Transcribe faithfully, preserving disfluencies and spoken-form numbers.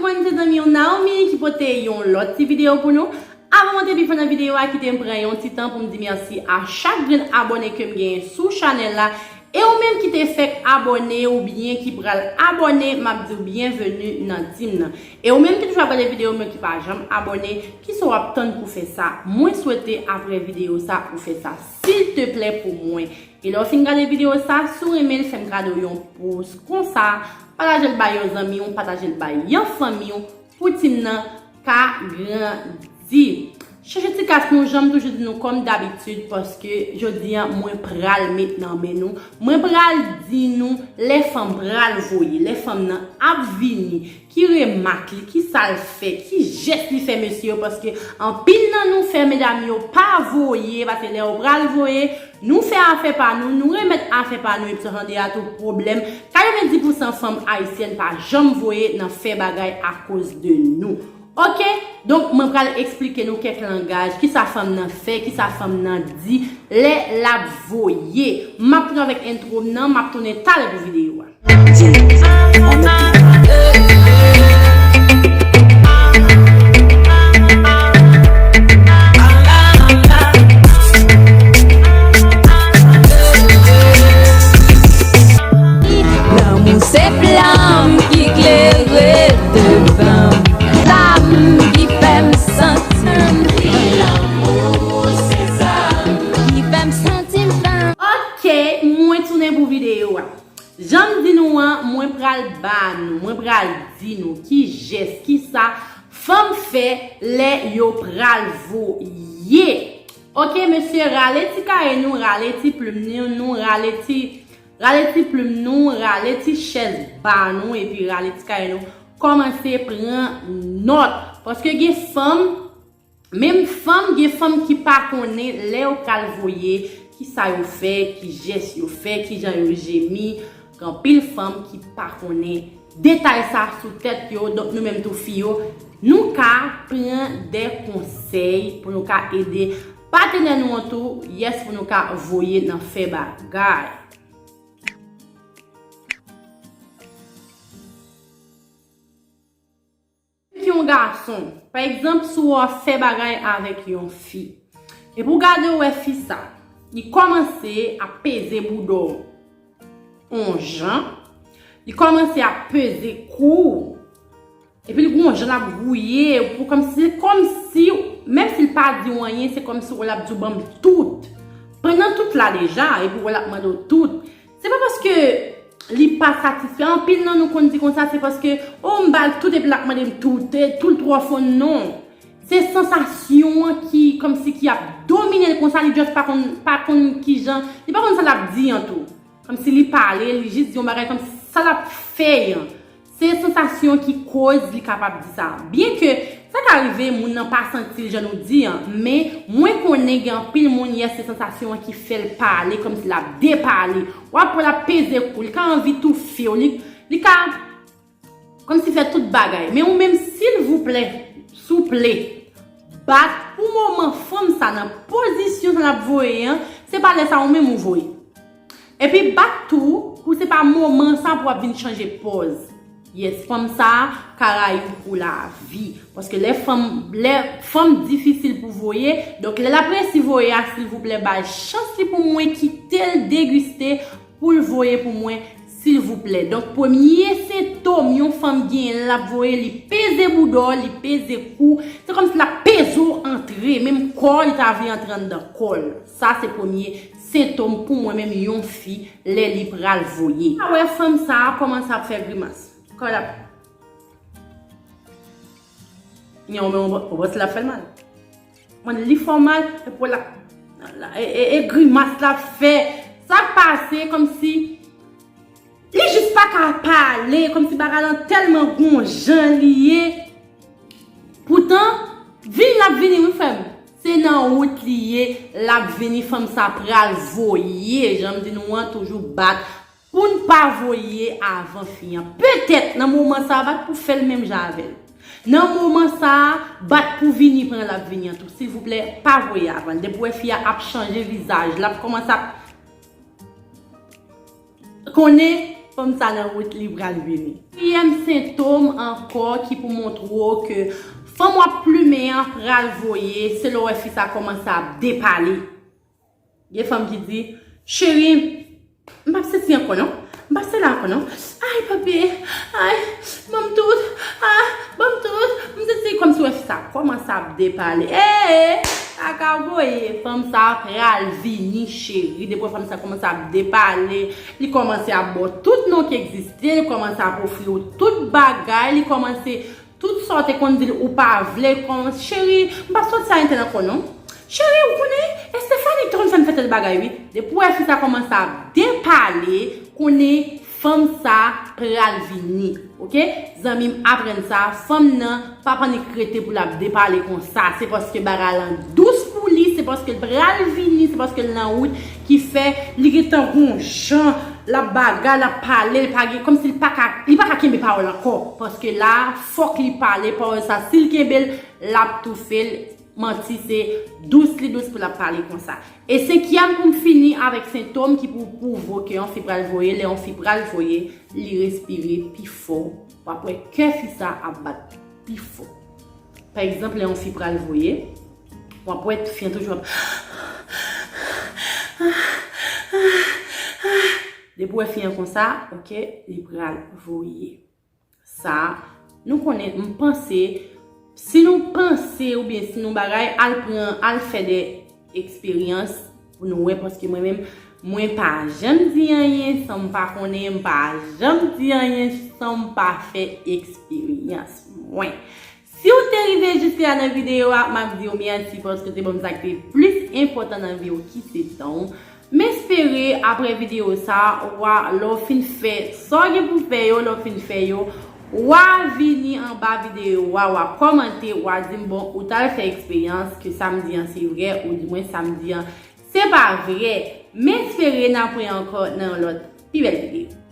Mwen se zanmi w Naomi ki pote yon lòt ti videyo pou nou. Avan mwen te pi fon nan videyo a, kite m pran yon ti tan pou m di mèsi a chak grenn abòne ke m genyen sou chanèl la. E ou menm ki te fèk abòne oubyen ki pral abòne, m ap di w byenveni nan tim nan. E ou menm ki toujou ap gade videyo m yo ki pa janm abòne, kisa w ap tann pou fè sa? Mwen swete apre videyo sa ou fè sa silteplè pou mwen. E lè w fin gade videyo sa, si w renmen l, fè m kado yon pous konsa, pataje l bay yon zanmi w, pataje l bay yon fanmi w, pou tim nan ka grandi. Chèche ti kas nou, jan m toujou di nou kòm dabitid, paske jodi a mwen pral met nan men nou. Mwen pral di nou lè fanm pral voye, lè fanm nan ap vini, ki remak li, ki sa l fè, ki jès li fè mesye yo, paske anpil nan nou fè medam yo pa voye, paske lè yo pral voye, nou fè afè pa nou, nou remèt afè pa nou, epi sa tande a tou pwoblèm. Katrevenndis pousan fanm ayisyèn pa janm voye nan fè bagay akoz de nou. Oke? Donk, mwen pral eksplike nou kèk langaj, kisa fanm nan fè, kisa fanm nan di, lè l ap voye. M ap tounen avèk entwo m nan, m ap tounen talè pou videyo a. Lanmou se flanm ki klere devan m, zam ki fè m santi m, lanmou se zam ki fè m santi m flanm. Ok, mwen tounen pou videyo a. Jan m di nou an, mwen pral ba nou, mwen pral di nou ki jès, kisa fanm fè lè yo pral voye. Oke, mesye, rale ti kaye nou, rale ti plim nou, nou rale ti, rale ti plim nou, rale ti chèz ba nou, epi rale ti kaye nou, kòmanse pran nòt. Paske gen fanm, menm fanm, gen fanm ki pa konnen lè yo pral voye, kisa yo fè, ki jès yo fè, kijan yo jemi. Gen anpil fanm ki pa konnen detay sa sou tèt yo, donk nou menm tou fi yo, nou ka pran de konsèy pou nou ka ede patenè nou an tou, yes, pou nou ka voye nan fè bagay. Ki yon gason, pa egzanp, si w ap fè bagay avèk yon fi, epi w gade w wè fi sa, li kòmanse ap peze bouda w on jan, li kòmanse ap peze kou w, epi l gon jan l ap gouye w, pou kòmsi, se kòmsi, menm si l pa di w anyen, se kòmsi w wè l ap di w ban m tout. Pandan tout la deja, epi w wè l ap mande w tout. Se pa paske li pa satisfè. Anpil nan nou konn di konsa, se paske, o, m ba l tout epi l ap mande m tout, e, tout l twò fon, non. Se sansasyon an ki, kòmsi ki ap domine l konsa, li just pa konn, pa konn kijan, li pa konn sa l ap di an tou. Kòmsi li pale, li jis di yon bagay kòmsi sa l ap fè an. Se sansasyon ki koz li kapab di sa. Byenke sa ka rive moun nan pa santi l jan nou di an, men mwen konnen gen anpil moun, yes, se sansasyon an ki fè l pale, kòmsi l ap depale. W ap wè l ap peze kou, li ka anvi toufe w, li, li ka kòmsi fè tout bagay. Men ou menm, silvouplè, souple, bat pou moman fanm sa nan pozisyon sa l ap voye an, se pa lè sa ou menm ou voye. Epi bat tou, pou se pa moman sa pou w ap vin chanje pòz. Yes, fanm sa ka rayi w pou lavi. Paske lè fanm, lè fanm difisil pou voye, donk lè l ap resi voye a, silvouplè, ba l chans li pou mwen, kite l degiste pou l voye pou mwen, silvouplè. Donk, premye sentòm yon fanm genyen lè l ap voye, li peze bouda w, li peze kou w, se kòmsi l ap peze w antre, menm kò w, li ta vle antre anndan kò l. Sa se premye sentòm pou mwen menm yon fi lè li pral voye. A wè fanm sa a kòmanse ap fè grimas. Kò l ap. Nyan, ou menm, ou panse l ap fè l mal? Mwen, li fè w mal, epi w ap, e, e, e grimas l ap fè. Sa k pase, kòmsi li jis pa ka pale, kòmsi bagay lan tèlman gon jan li ye. Poutan, vini l ap vini, wi, frè m. Se nan wout li ye, l ap vini, fanm sa pral voye. Jan m di nou an, toujou bat pou n pa voye avan fi an. Petèt, nan moman sa a, bat pou fè l menm jan avè l. Nan moman sa a, bat pou vini pandan l ap vini an tou. Silvouplè, pa voye avan l. Depi w wè fi a ap chanje vizaj, l ap kòmanse ap konnen Fanm sa nan wout, li pral vini. Ketriyèm sentom ankò ki pou montre w ke fanm w ap plimen an pral voye, se lè w wè fi sa kòmanse ap depale. Gen fanm ki di, "Cheri, m p ap sesi ankò non. M p ap sela ankò non. Ay, papi, ay, ban m tout. Ah, ban m tout." M sesi kòmsi w wè fi sa kòmanse ap depale. Ee, kaka voye, fanm sa pral vini, cheri. Depi w wè fanm sa kòmanse ap depale, li kòmanse ap ba w tout non ki egziste, li kòmanse ap ofri w tout bagay, li kòmanse tout sa w te konn di l ou pa vle, kòmanse, "Cheri, m p ap sòti a entèl ankò non. Cheri, ou konnen, Estefani te konn fè m fè tèl bagay wi." Depi w wè fi sa kòmanse ap depale, konnen fanm sa pral vini. Oke? Zanmi m, aprann sa, fanm nan p ap annik rete pou l ap depale konsa. Se paske bagay lan dous pou li, se paske l pral vini, se paske l nan wout ki fè li gentan gon jan l ap bagay, l ap pale, li pa gen, kòmsi li pa ka, li pa ka kenbe pawòl ankò. Paske la, fòk li pale, pawòl sa, si l kenbe l, l ap toufe l. Manti se dous li dous pou l ap pale konsa. E senkyèm pou m fini avèk sentòm ki pou pwouve ke yon fi pral voye, lè yon fi pral voye, li respire pi fò. W ap wè kè fi sa ap bat pi fò. Pa egzanp, lè yon fi pral voye, w ap wè fi an toujou ap. Depi w wè fi an konsa, oke, li pral voye. Sa, nou konnen, m panse, si nou panse oubyen si nou bagay, al pran, al fè de eksperyans pou nou wè, paske mwen menm, mwen pa janm di anyen san m pa konnen, m pa janm di anyen san m pa fè eksperyans mwen. Si w te rive jiska nan videyo a, m ap di w mèsi paske w te ban m sa ki te plis enpòtan nan vi w, ki se tan w. M espere apre videyo sa, w a, lè w fin fè sa w gen pou fè yo, lè w fin fè yo, w a vini anba videyo a, w a kòmante, w a di m, "Bon, ou t al fè eksperyans ke sa m di an se vrè, oudimwen sa m di an se pa vrè." M espere n ap wè ankò nan yon lòt pi bèl videyo.